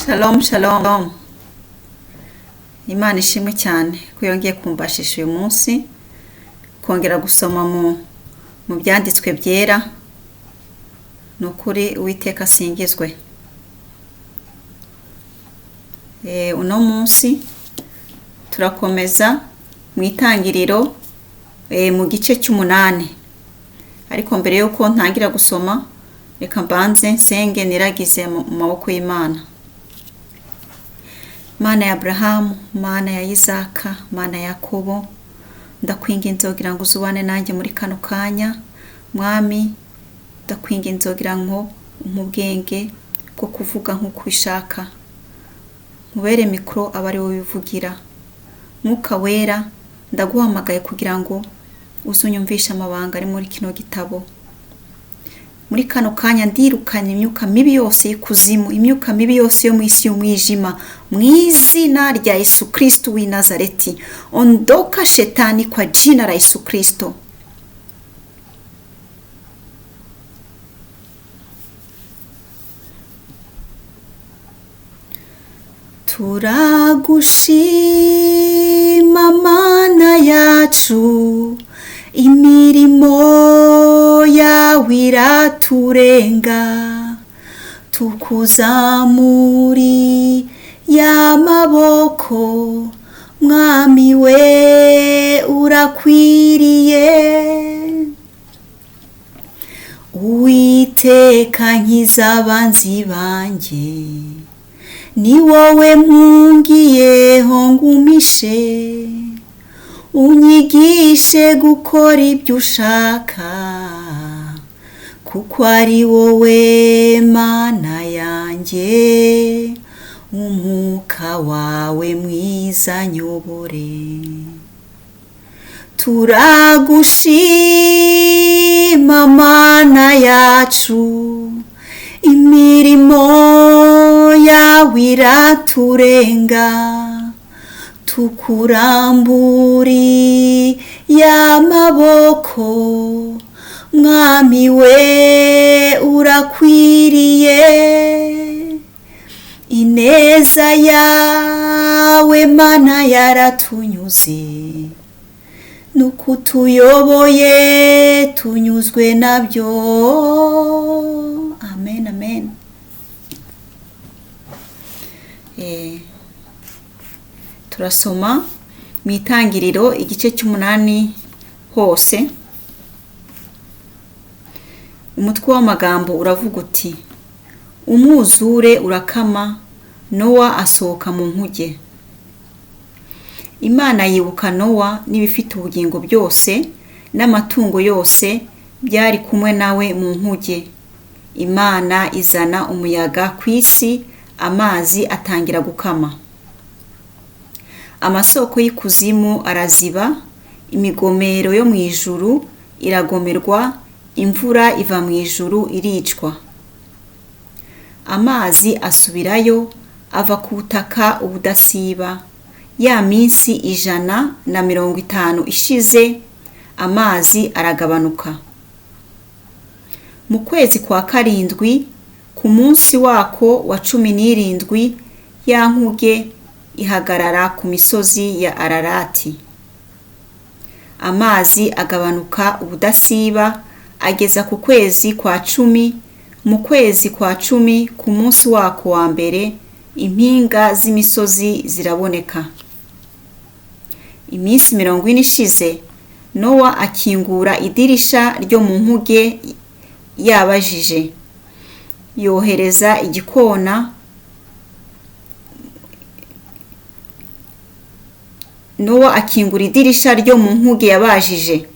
Shalom shalom. Imana ishimwe cyane ko yongeye kumbashisha uyu munsi kongera gusoma mu byanditswe byera. Ni ukuri Uwiteka asingizwe. Uno munsi turakomeza mu itangiriro, mu gice cy'umunani. Ariko mbere y'uko ntangira gusoma, reka mbanze nsenge niragize mu maboko y'Imana. Mana ya Abrahamu, Mana ya Isaka, Mana ya Yakobo, ndakwinginze kugira ngo uzubane nanjye muri kano kanya. Mwami, ndakwinginze kugira ngo umpe ubwenge bwo kuvuga nk'uko ubishaka, nkubere mikoro abe ari wowe wivugira. Mwuka wera, ndaguhamagaye kugira ngo uze unyumvishe amabanga ari muri kino gitabo. Muri kano kanya ndirukanye imyuka mibi yose y'ikuzimu, imyuka mibi yose yo mu isi y'umwijima, mu izina rya Yesu Kristo w'i Nazareti. Ondoka shetani kwa jina la Yesu Kristo. Turagushima Mana yacu, imirimo yawe iraturenga, tukuzamuri y'amaboko, Mwami we urakwiriye. Uwiteka nkiza abanzi banjye, ni wowe mpungiyeho ngumishe, unyigishe gukora ibyo ushaka, kuko ari wowe Mana yanjye, umwuka wawe mwiza nyobore. Turagushima Mana yacu, imirimo yawe iraturenga, tukuramburi y'amaboko, Mwami we urakwiriye. Ineza yawe Mana yaratunyuze, nuko utuyoboye tunyuzwe nabyo. Amen, amen. Turasoma mu itangiriro igice cy'umunani hose. Umutwe w'amagambo uravuga uti: umwuzure urakama, Nowa asohoka mu nkuge. Imana yibuka Nowa n'ibifite ubugingo byose n'amatungo yose byari kumwe nawe mu nkuge. Imana izana umuyaga ku isi, amazi atangira gukama. Amasoko y'ikuzimu araziba, imigomero yo mu ijuru iragomerwa, imvura iva mu ijuru iricwa. Amazi asubirayo ava ku butaka ubudasiba. Ya minsi 150 ishize, amazi aragabanuka. Mu kwezi kwa karindwi, ku munsi wako wa 17, ya nkuge ihagarara ku misozi ya Ararati. Amazi agabanuka ubudasiba ageza ku kwezi kwa 10. Mu kwezi kwa 10, ku munsi wako wa mbere, impinga z'imisozi ziraboneka. Iminsi 40 ishize, Nowa akingura idirisha ryo mu nkuge yabajije, yohereza igikona. Nowa akingura idirisha ryo mu nkuge yabajije,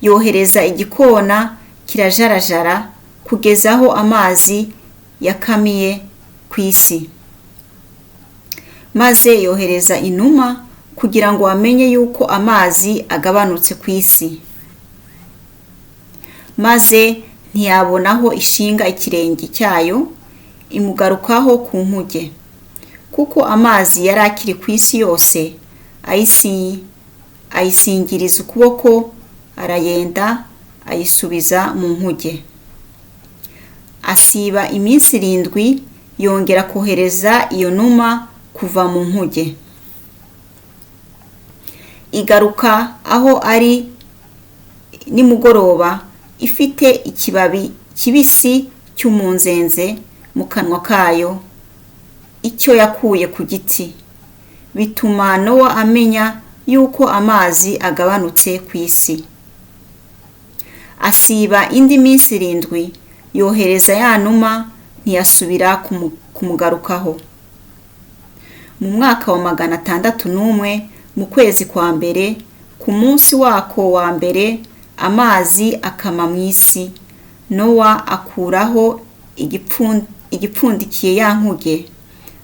yohereza igikona kirajarajara kugeza aho amazi yakamiye ku isi. Maze yohereza inuma kugira ngo amenye yuko amazi agabanutse ku isi. Maze ntiyabonaho ishinga ikirenge cyayo, imugarukaho ku nkuge, kuko amazi yari akiri ku isi yose. Ayisingiriza ukuboko, arayenda ayisubiza mu nkuge. Asiba iminsi 7 Yongera kohereza iyo numa kuva mu nkuge, igaruka aho ari nimugoroba ifite ikibabi kibisi cy'umunzenze mu kanwa kayo, icyo yakuye ku giti. Bituma Nowa amenya yuko amazi agabanutse ku isi. Asiba indi minsi 7, yohereza ya numa, ntiyasubira kumugarukaho. Mu mwaka wa 601, mu kwezi kwa mbere, ku munsi wako wa mbere, amazi akama mu isi. Nowa akuraho igipfundikiye ya nkuge,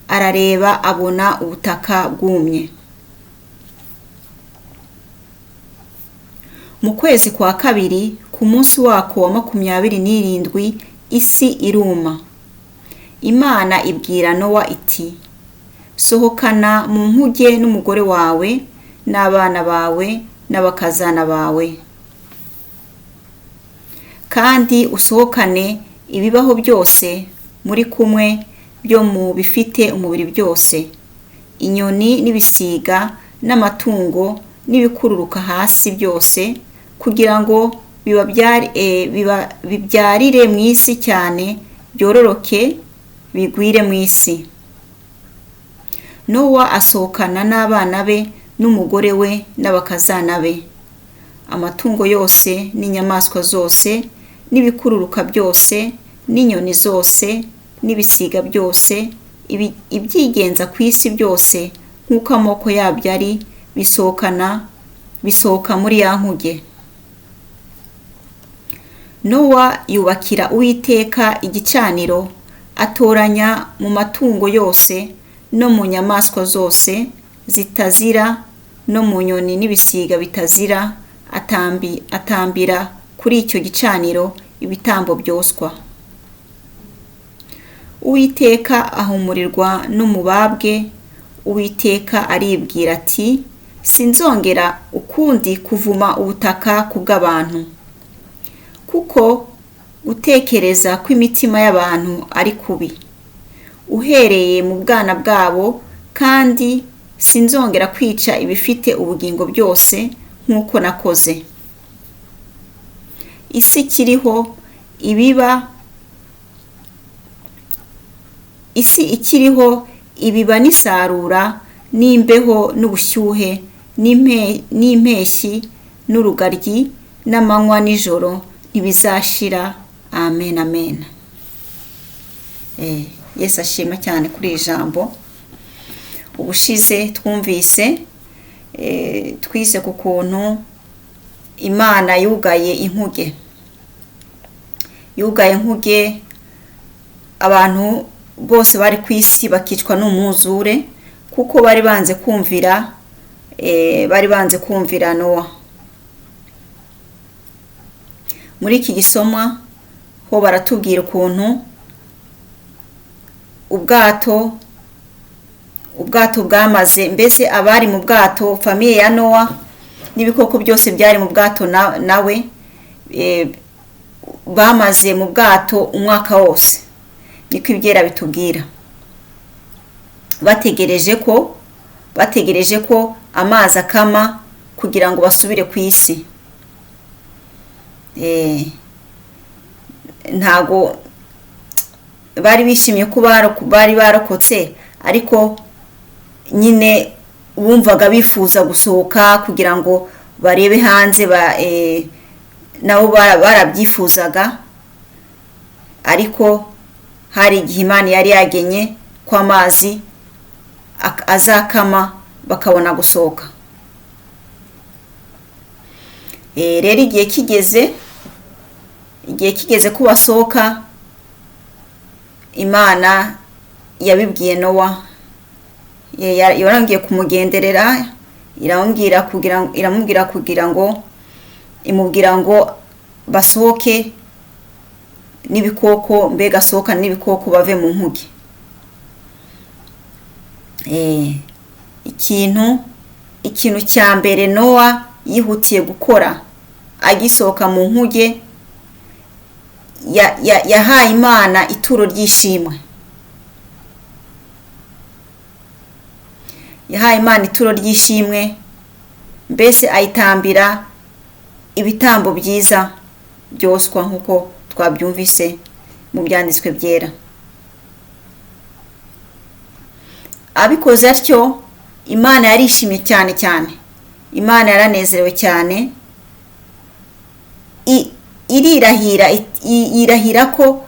arareba abona ubutaka bwumye. Mu kwezi kwa kabiri, ku munsi wako wa 27, isi iruma. Imana ibwira Nowa iti: sohokana mu nkuge n'umugore wawe n'abana bawe n'abakazana bawe, kandi usohokane ibibaho byose muri kumwe byo mu bifite umubiri byose, inyoni n'ibisiga n'amatungo n'ibikururuka hasi byose, kugira ngo bibyarire mu isi cyane, byororoke bigwire mu isi. Nowa asohokana n'abana be n'umugore we n'abakazana be, amatungo yose n'inyamaswa zose n'ibikururuka byose n'inyoni zose n'ibisiga byose, ibyigenza ku isi byose nk'uko amoko yabyo ari, bisohoka muri ya nkuge. Nowa yubakira Uwiteka igicaniro, atoranya mu matungo yose no mu nyamaswa zose zitazira no mu nyoni n'ibisiga bitazira, atambira kuri icyo gicaniro ibitambo byoswa. Uwiteka ahumurirwa n'umubabwe. Uwiteka aribwira ati: sinzongera ukundi kuvuma ubutaka kubw'abantu, kuko gutekereza kw'imitima y'abantu ari kubi uhereye mu bwana bwabo, kandi sinzongera kwica ibifite ubugingo byose nk'uko nakoze. Isi ikiriho ibiba, isi ikiriho ibiba n'isarura n'imbeho n'ubushyuhe n'impeshyi n'urugaryi n'amanywa n'ijoro ntibizashira. Amen, amen. Yesu ashima cyane kuri iri jambo. Ubushize twumvise, twize ku kuntu Imana yugaye inkuge, yugaye inkuge abantu bose bari ku isi bakicwa n'umwuzure, kuko bari banze kumvira, bari banze kumvira Nowa. Muri iki gisomwa ho baratubwira ukuntu ubwato bwamaze, mbese abari mu bwato, famiye ya Nowa n'ibikoko byose byari mu bwato nawe, bamaze mu bwato umwaka wose, niko ibyera bitubwira. Bategereje ko amazi akama kugira ngo basubire ku isi. Ntago bari bishimye ko bari barokotse, ariko nyine bumvaga bifuza gusohoka kugira ngo barebe hanze, nabo barabyifuzaga, ariko hari igihe Imana yari yagenye ko amazi azakama bakabona gusohoka. Rero igihe kigeze ko basohoka, Imana yabibwiye Nowa, yarangiye kumugenderera, iramubwira kugira ngo imubwira ngo basohoke n'ibikoko, mbega sohoka n'ibikoko bave mu nkuge. Ikintu cya mbere Nowa yihutiye gukora agisohoka mu nkuge, yahaye Imana ituro ry'ishimwe. Yahaye Imana ituro ry'ishimwe, mbese ayitambira ibitambo byiza byoswa nk'uko twabyumvise mu byanditswe byera. Abikoze atyo, Imana yarishimye cyane cyane, Imana yaranezerewe cyane, irirahira, yirahira ko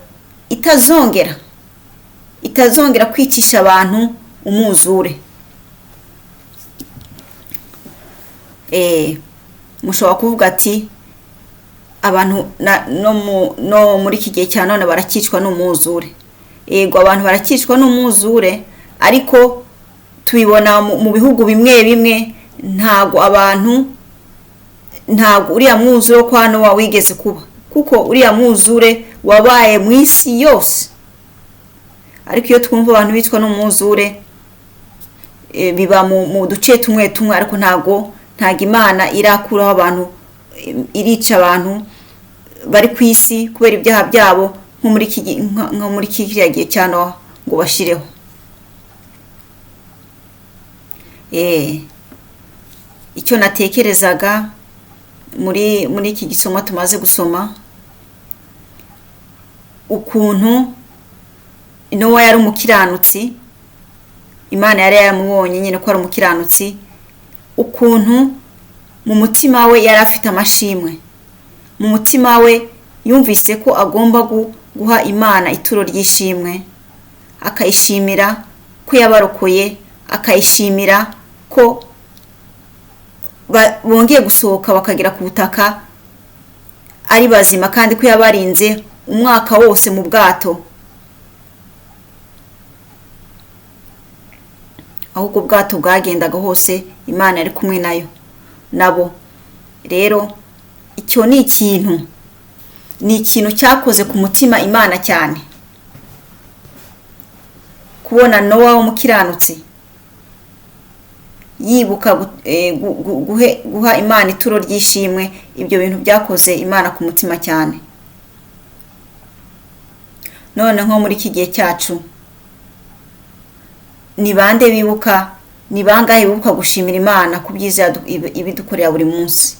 itazongera kwicisha abantu umwuzure. Mushobora kuvuga ati abantu no muri iki gihe cya none barakicwa n'umwuzure. Yego, abantu barakicwa n'umwuzure, ariko tubibona mu bihugu bimwe bimwe, ntago abantu, ntago uriya mwuzure wo kwa Nowa wigeze kuba, kuko uriya mwuzure wabaye mu isi yose. Ariko iyo twumva abantu bicwa n'umwuzure, biba mu duce tumwe tumwe, ariko ntago Imana irakuraho abantu, irica abantu bari ku isi kubera ibyaha byabo, nko muri kiriya gihe cya Nowa ngo bashireho. Icyo natekerezaga muri iki gisoma tumaze gusoma, ukuntu Nowa yari umukiranutsi, Imana yari yaramubonye nyine ko ari umukiranutsi, ukuntu mu mutima we yari afite amashimwe, mu mutima we yumvise ko agomba guha Imana ituro ry'ishimwe, akayishimira ko yabarokoye, akayishimira ko bongeye gusohoka bakagera ku butaka ari bazima, kandi ko yabarinze umwaka wose mu bwato. Ahubwo ubwato bwagendaga hose Imana yari kumwe nayo nabo. Rero icyo ni ikintu cyakoze ku mutima Imana cyane, kubona Nowa w'umukiranutsi yibuka guha Imana ituro ry'ishimwe. Ibyo bintu byakoze Imana ku mutima cyane. None nko muri iki gihe cyacu, ni bande bibuka, ni bangahe bibuka gushimira Imana ku byiza ibidukorera buri munsi?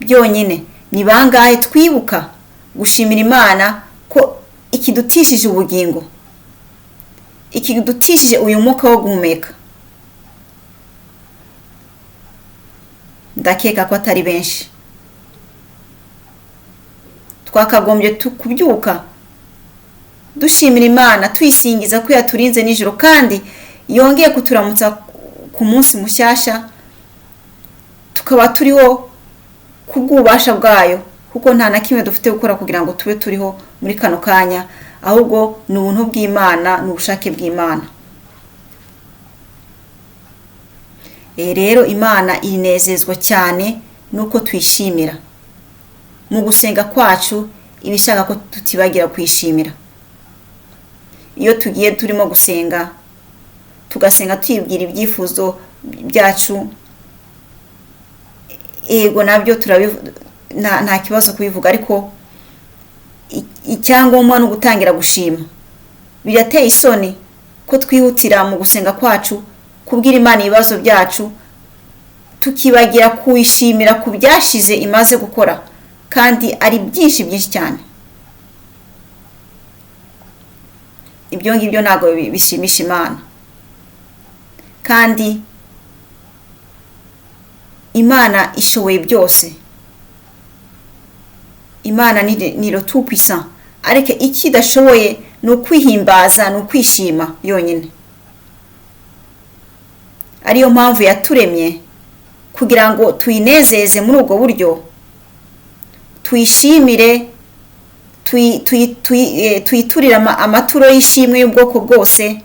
Byonyine ni bangahe twibuka gushimira Imana ko ikidutishije ubugingo, ikidutishije uyu mwuka wo guhumeka? Ndakeka ko atari benshi. Twakagombye kubyuka dushimira Imana, tuyisingiza ko yaturinze nijoro kandi yongeye kuturamutsa ku munsi mushyashya, tukaba turiho kubw'ububasha bwayo, kuko nta na kimwe dufite gukora kugira ngo tube turiho muri kano kanya, ahubwo ni ubuntu bw'Imana, ni ubushake bw'Imana. Rero Imana inezezwa cyane nuko twishimira mu gusenga kwacu, ibishaka ko tutibagira kwishimira. Iyo tugiye turimo gusenga, tugasenga twibwira ibyifuzo byacu, ego nabyo nta kibazo kubivuga, ariko icyangombwa ni ugutangira gushima. Birateye isoni ko twihutira mu gusenga kwacu kubwira Imana ibibazo byacu, tukibagira kuyishimira ku byashize imaze gukora, kandi ari byinshi byinshi cyane. Ibyo ngibyo ntabwo bishimisha Imana. Kandi Imana ishoboye byose, Imana ni le tout puissant, ariko icyo idashoboye ni ukwihimbaza, ni ukwishima yonyine. Ariyo mpamvu yaturemye kugira ngo tuyinezeze muri ubwo buryo, tuyishimire, tuyiturire amaturo y'ishimwe y'ubwoko bwose,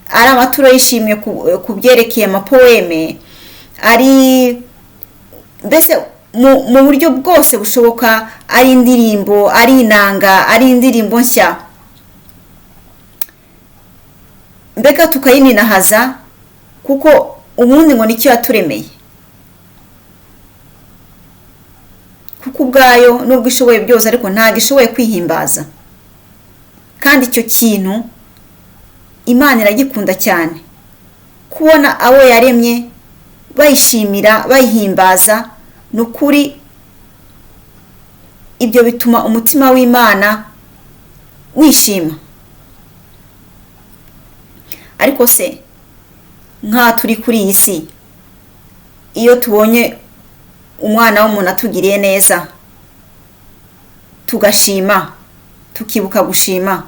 ari amaturo y'ishimwe ku byerekeye amapoeme, ari mbese mu buryo bwose bushoboka, ari indirimbo, ari inanga, ari indirimbo nshya, mbega tukayininahaza, kuko ubundi ngo nicyo yaturemeye. Kuko ubwayo nubwo ishoboye byose, ariko ntabwo ishoboye kwihimbaza. Kandi icyo kintu Imana iragikunda cyane. Kubona abo yaremye bayishimira, bayihimbaza, ni ukuri ibyo bituma umutima w'Imana wishima. Ariko se nka turi kuri iyi si, iyo tubonye umwana w'umuntu atugiriye neza tugashima, tukibuka gushima,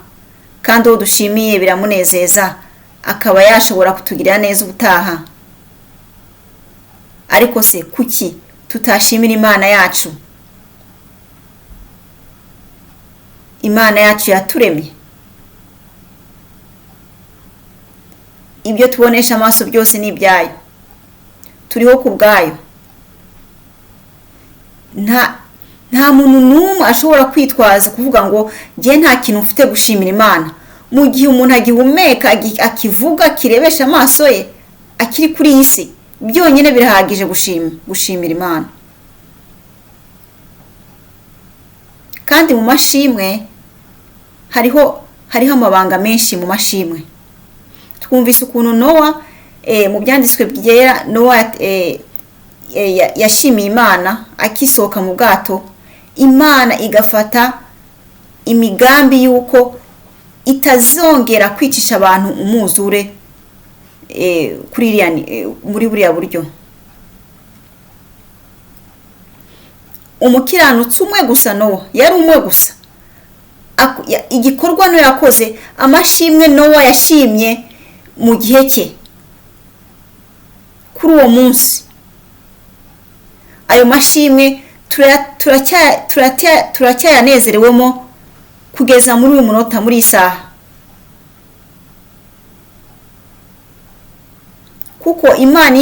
kandi uwo dushimiye biramunezeza, akaba yashobora kutugirira neza ubutaha. Ariko se kuki tutashimira Imana yacu? Imana yacu yaturemye, ibyo tubonesha amaso byose ni ibyayo, turiho ku bwayo. Nta muntu n'umwe ashobora kwitwaza kuvuga ngo njye nta kintu mfite gushimira Imana. Mu gihe umuntu agihumeka, akivuga, akirebesha amaso ye, akiri kuri iyi si, byonyine birahagije gushimira Imana. Kandi mu mashimwe hariho amabanga menshi. Mu mashimwe twumvise ukuntu Nowa, mu byanditswe byera, Nowa yashimiye Imana akisohoka mu bwato, Imana igafata imigambi y'uko itazongera kwicisha abantu umwuzure kuri iriya, muri buriya buryo. Umukiranutsi umwe gusa, Nowa yari umwe gusa. Igikorwa Nowa yakoze, amashimwe Nowa yashimye mu gihe cye kuri uwo munsi, ayo mashimwe turacyayanezerewemo kugeza muri uyu munota, muri iyi saha. Kuko Imana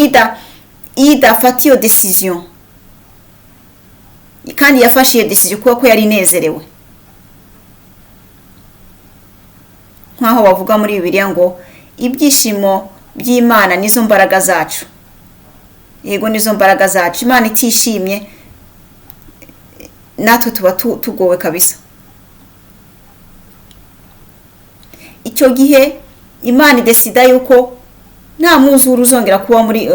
idafata iyo decision, kandi yafashe iyo decision kuko yari inezerewe. Nk'aho bavuga muri Bibiliya ngo ibyishimo by'Imana nizo mbaraga zacu. Yego, nizo mbaraga zacu. Imana itishimye natwe tuba tugowe kabisa. Icyo gihe Imana idesida yuko nta mwuzure uzongera kuba muri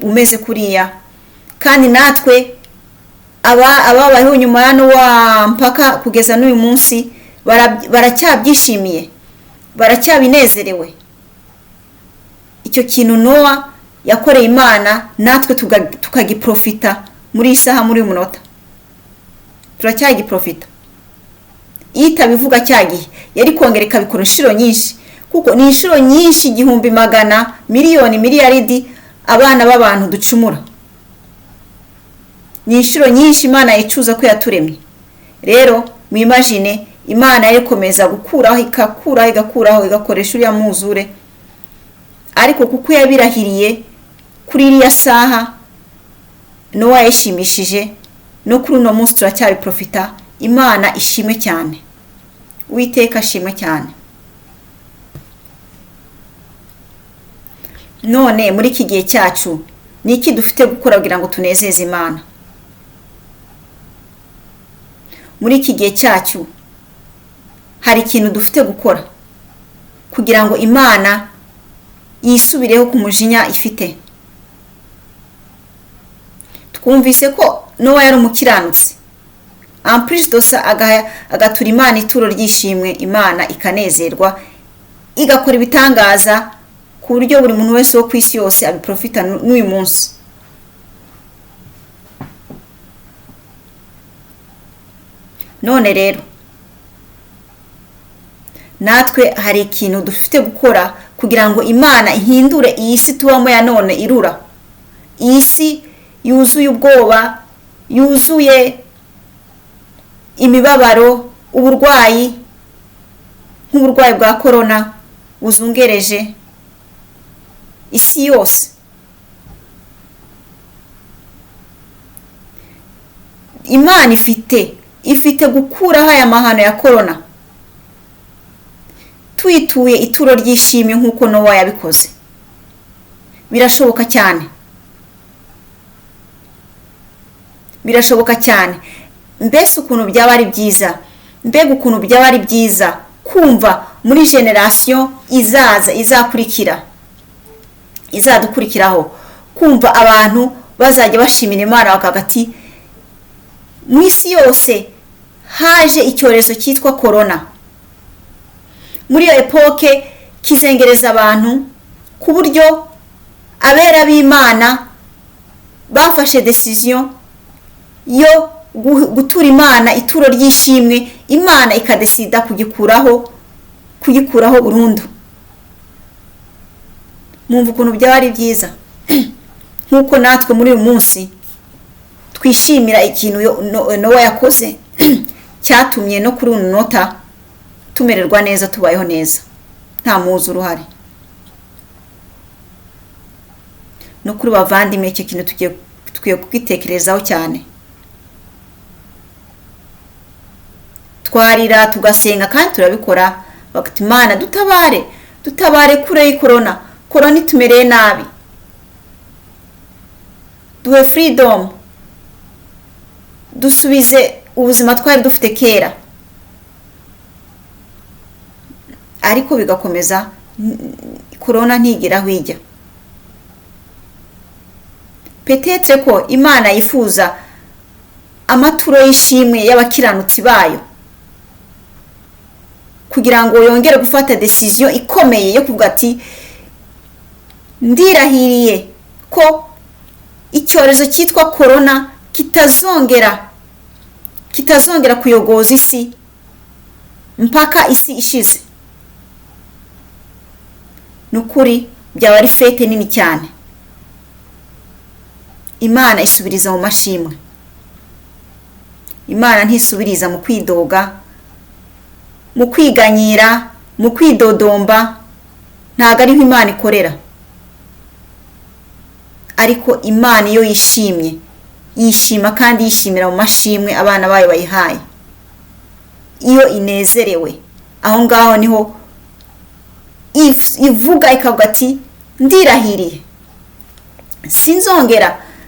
umeze kuriya, kandi natwe ababayeho nyuma ya Nowa mpaka kugeza n'uyu munsi baracyabyishimiye, baracyabinezerewe. Icyo kintu Nowa yakoreye Imana natwe tukagiprofita muri iyi saha, muri uyu munota turacyagiprofita. Iyo itabivuga cya gihe yari kongera ikabikora inshuro nyinshi, kuko ni inshuro nyinshi 1,000,000 miliyoni miliyaridi abana b'abantu ducumura. Ni inshuro nyinshi Imana yicuza ko yaturemye. Rero mwimagine Imana yari komeza gukuraho, ikakuraho, igakuraho, igakoresha uriya mwuzure, ariko kuko yabirahiriye kuri iriya saha Nowa yishimishije, no kuri uno munsi turacyabiprofita. Imana ishimwe cyane, Uwiteka ashimwe cyane. None muri iki gihe cyacu ni iki dufite gukora kugira ngo tunezeze Imana? Muri iki gihe cyacu hari ikintu dufite gukora kugira ngo Imana yisubireho ku mujinya ifite. Twumvise ko Nowa yari umukiranutsi, en plus de ça agatura Imana ituro ry'ishimwe, Imana ikanezerwa, igakora ibitangaza ku buryo buri muntu wese wo ku isi yose abiprofita n'uyu munsi. None rero natwe hari ikintu dufite gukora kugira ngo Imana ihindure iyi si tubamo ya none irura, iyi si yuzuye ubwoba, yuzuye imibabaro, uburwayi nk'uburwayi bwa korona buzungereje isi yose. Imana ifite gukuraho aya mahano ya korona tuyituye ituro ry'ishimwe nk'uko Nowa yabikoze. Birashoboka cyane, birashoboka cyane. Mbese ukuntu byaba ari byiza, mbega ukuntu byaba ari byiza kumva muri generasiyo izaza izakurikira izadukurikiraho, kumva abantu bazajya bashimira Imana bakavuga ati mu isi yose haje icyorezo cyitwa korona. Muri iyo epoke kizengereza abantu ku buryo abera b'Imana bafashe decision yo gutura Imana ituro ry'ishimwe, Imana ikadesida kugikuraho burundu. Mwumva ukuntu byaba ari byiza nk'uko natwe muri uyu munsi twishimira ikintu Nowa yakoze cyatumye no kuri uno nota tumererwa neza, tubayeho neza, nta muzi uruhare. No kuri bavandimwe, icyo kintu tukwiye kugitekerezaho cyane. Twarira tugasenga kandi turabikora, bagati Imana dutabare, dutabare kure y'ikorona, korona itumereye nabi, duhe freedom, dusubize ubuzima twari dufite kera. Ariko bigakomeza, korona ntigera aho ijya. Peut-être ko Imana yifuza amaturo y'ishimwe y'abakiranutsi bayo kugira ngo yongere gufata decision ikomeye yo kuvuga ati ndirahiriye ko icyorezo cyitwa korona kitazongera kuyogoza isi mpaka isi ishize. Nukuri byaba ari fete nini cyane. Imana isubiriza mu mashimwe. Imana ntisubiriza mu kwidoga, mu kwiganyira, mu kwidodomba. Ntago ariho Imana ikorera. Ariko Imana iyo yishimye, yishima kandi yishimira mu mashimwe abana bayo bayihaye. Iyo inezerewe, aho ngaho niho ivuga ikavuga ati ndirahiriye,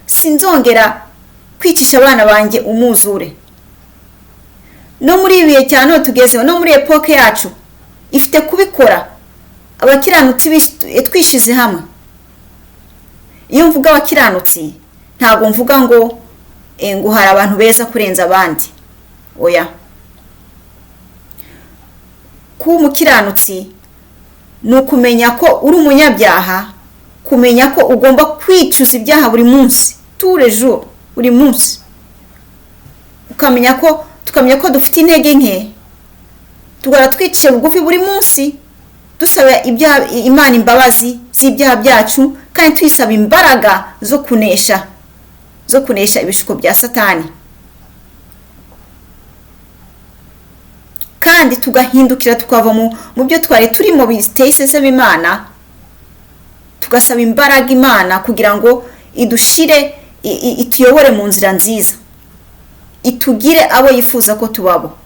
sinzongera kwicisha abana banjye umwuzure. No muri ibi bihe cyane tugezeho, no muri epoke yacu ifite kubikora. Abakiranutsi twishize hamwe. Iyo mvuga abakiranutsi ntabwo mvuga ngo hari abantu beza kurenza abandi, oya. Kuba umukiranutsi ni ukumenya ko uri umunyabyaha, kumenya ko ugomba kwicuza ibyaha buri munsi, tous les jours, buri munsi. Ukamenya ko, tukamenya ko dufite intege nke, tugahora twicisha bugufi buri munsi, dusaba Imana imbabazi z'ibyaha byacu, kandi tuyisaba imbaraga zo kunesha ibishuko bya Satani. Kandi tugahindukira tukava mu byo twari turimo biteye iseseme Imana, tugasaba imbaraga Imana kugira ngo idushire, ituyobore mu nzira nziza, itugire abo yifuza ko tubabo.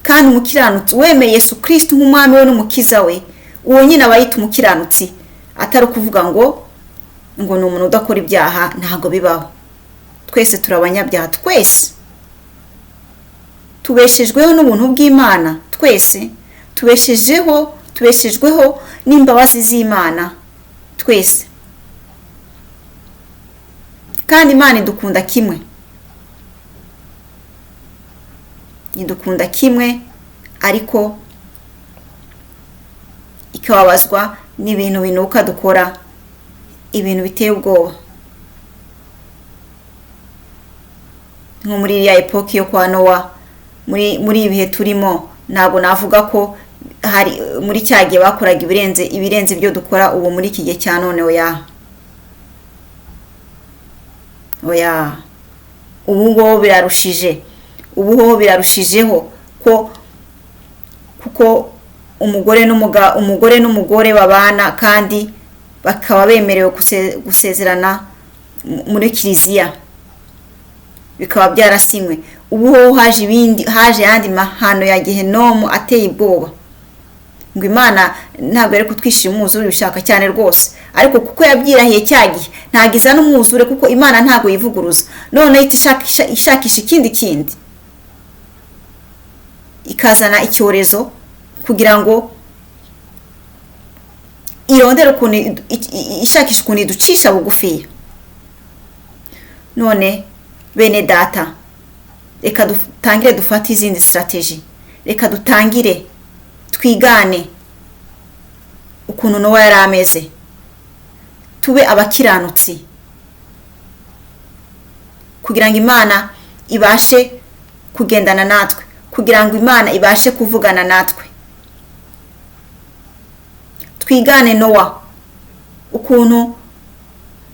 Kandi umukiranutsi wemeye Yesu Kristo nk'umwami we n'umukiza we, uwo nyine aba yita umukiranutsi, atari ukuvuga ngo ni umuntu udakora ibyaha. Ntabwo bibaho. Twese turi abanyabyaha, twese tubeshejweho n'ubuntu bw'Imana, twese tubeshejweho n'imbabazi z'Imana, twese. Kandi Imana idukunda kimwe, idukunda kimwe, ariko ikababazwa n'ibintu binuka dukora, ibintu biteye ubwoba. Nko muri iriya epoke yo kwa Nowa, muri ibihe turimo, ntabwo navuga ko hari muri cya gihe bakoraga ibirenze ibyo dukora ubu muri iki gihe cya none. Oya, oya, ubu ngubu birarushije, ubu ho birarushijeho ko kuko umugore n'umugore babana kandi bakaba bemerewe gusezerana muri kiliziya, bikaba byarasinywe. Ubu ho haje ibindi, haje yandi mahano ya gehenomu ateye ubwoba. Ngo Imana ntabwo ari kutwishira umwuzure bishaka cyane rwose, ariko kuko yabyirahiye cya gihe ntagiza n'umwuzure, kuko Imana ntabwo yivuguruza. None ishakisha ikindi kindi, ikazana icyorezo kugira ngo Irondera ukuntu ishakisha ukuntu iducisha bugufiya. None bene data, reka dutangire dufate izindi strategy, reka dutangire twigane ukuntu Nowa yari ameze, tube abakiranutsi kugira ngo Imana ibashe kugendana natwe, kugira ngo Imana ibashe kuvugana natwe. Twigane Nowa ukuntu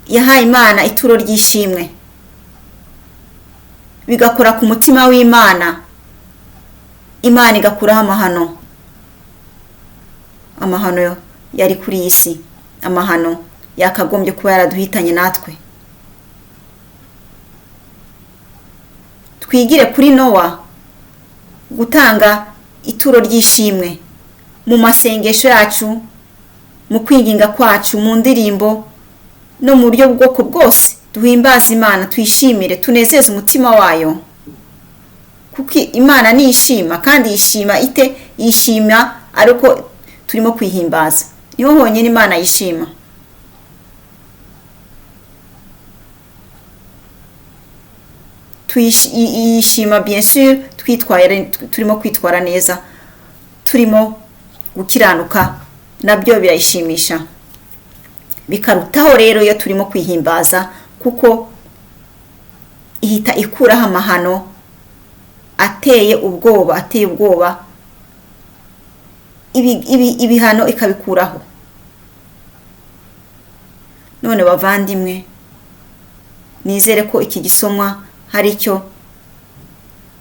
yahaye Imana ituro ry'ishimwe, bigakora ku mutima w'Imana, Imana igakuraho amahano, amahano yari kuri iyi si, amahano yakagombye kuba yaraduhitanye natwe. Twigire kuri Nowa gutanga ituro ry'ishimwe mu masengesho yacu, mu kwinginga kwacu, mu ndirimbo no mu buryo bwoko bwose. Duhimbaze Imana, tuyishimire, tunezeze umutima wayo, kuko Imana niyishima, kandi yishima ite? Yishima ariko turimo kwihimbaza, niho honyine Imana yishima. Yishima bien sûr twitwaye, turimo kwitwara neza, turimo gukiranuka, nabyo birayishimisha. Bikarutaho rero iyo turimo kwihimbaza, kuko ihita ikuraho amahano ateye ubwoba, ateye ubwoba, ibihano ikabikuraho. None bavandimwe, nizere ko iki gisomwa hari icyo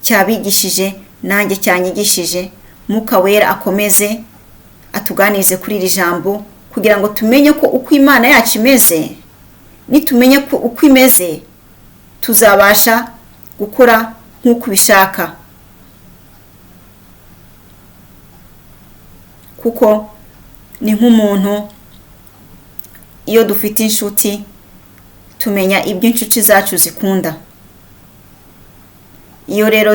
cyabigishije, nanjye cyanyigishije. Mwuka Wera akomeze atuganirize kuri iri jambo, kugira ngo tumenye ko uko Imana yacu imeze. Nitumenye ko uko imeze, tuzabasha gukora nk'uko ubishaka, kuko ni nk'umuntu, iyo dufite inshuti tumenya ibyo inshuti zacu zikunda. Iyo rero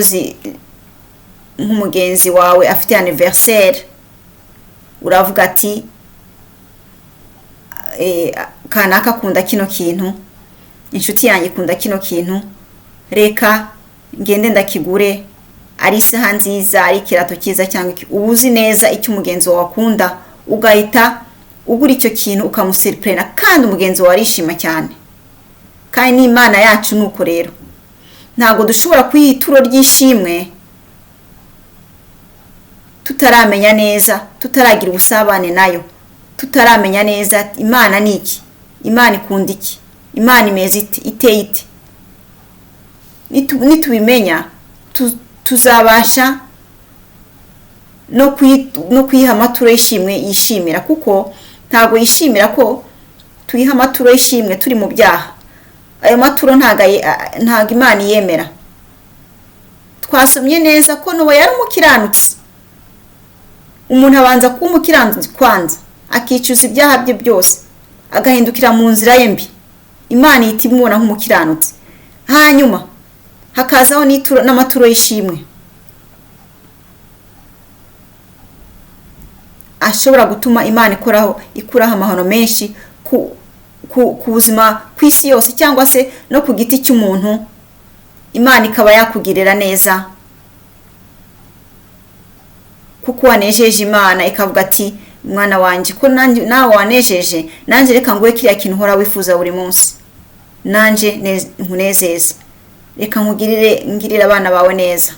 nk'umugenzi wawe afite anniversaire, uravuga ati kanaka akunda kino kintu, inshuti yanjye ikunda kino kintu, reka ngende ndakigure, ari isaha nziza, ari ikirato cyiza, cyangwa iki. Uba uzi neza icyo umugenzi wawe akunda, ugahita ugura icyo kintu ukamusiripurena, kandi umugenzi wawe arishima cyane. Kandi n'Imana yacu nuko rero, ntabwo dushobora kuyiha ituro ry'ishimwe tutaramenya neza, tutaragira ubusabane nayo, tutaramenya neza Imana ni iki, Imana ikunda iki, Imana imeze ite, iteye ite. Nitubimenya tuzabasha no kuyiha amaturo y'ishimwe yishimira, kuko ntabwo yishimira ko tuyiha amaturo y'ishimwe turi mu byaha. Ayo maturo ntago Imana yemera. Twasomye neza ko Nowa yari umukiranutsi. Umuntu abanza kuba umukiranutsi kwanza, akicuza ibyaha bye byose, agahindukira mu nzira ye mbi, Imana ihita imubona nk'umukiranutsi. Hanyuma hakazaho n'amaturo y'ishimwe ashobora gutuma Imana ikuraho amahano menshi ku buzima ku isi yose, cyangwa se no ku giti cy'umuntu. Imana ikaba yakugirira neza kuko wanejeje Imana, ikavuga ati mwana wanjye, ko nawe wanejeje, nanjye reka nguhe kiriya kintu uhora wifuza buri munsi, nanjye nkunezeze, reka ngirire abana bawe neza.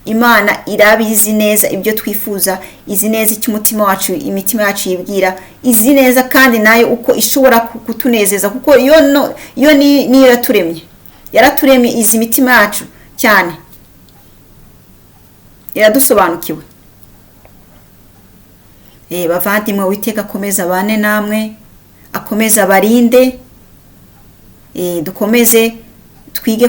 Imana irabizi neza ibyo twifuza, izi neza icyo umutima wacu, imitima yacu yibwira, izi neza kandi nayo uko ishobora kutunezeza, kuko yo niyo yaturemye, yaraturemye, izi mitima yacu cyane, iradusobanukiwe. Bavandimwe, Uwiteka akomeze abane namwe, akomeze abarinde, dukomeze twige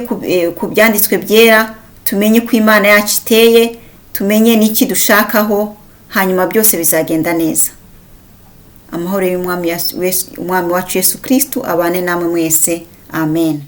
ku byanditswe byera, tumenye ko Imana yacu iteye, tumenye n'iki dushakaho, hanyuma byose bizagenda neza. Amahoro y'Umwami wacu Yesu Kristo abane namwe mwese. Amen.